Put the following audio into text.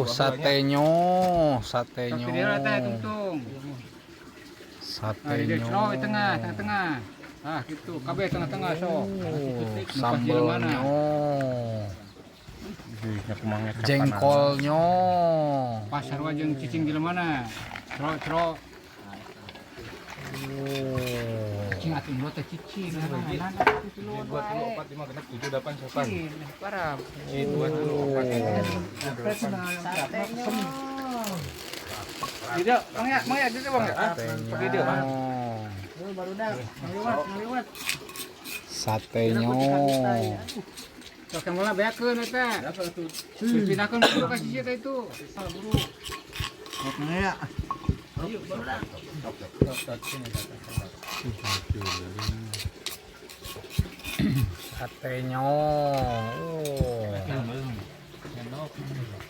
Satenya, Sok satenya. di dieu teh tungtung. Nah, di dieu Satenya. cro di tengah, tengah-tengah. Ah, gitu. Kabeh tengah-tengah sok. Sambalnya. Jengkolnya. Pasar jeung cicing di mana? Cro cro. Cicing atuh nu teh cicing. 2 3 4 5 6 7 8 9. Cicing, parah. 2 3 4 Tidak, Bang ya, Bang ya, gitu Bang ya. Satenya. Ngaliwat, ngaliwat. Satenya. Sok yang mula beakeun eta. Dipindahkeun dulu ka sisi teh itu. Buru. Satenya. Oh.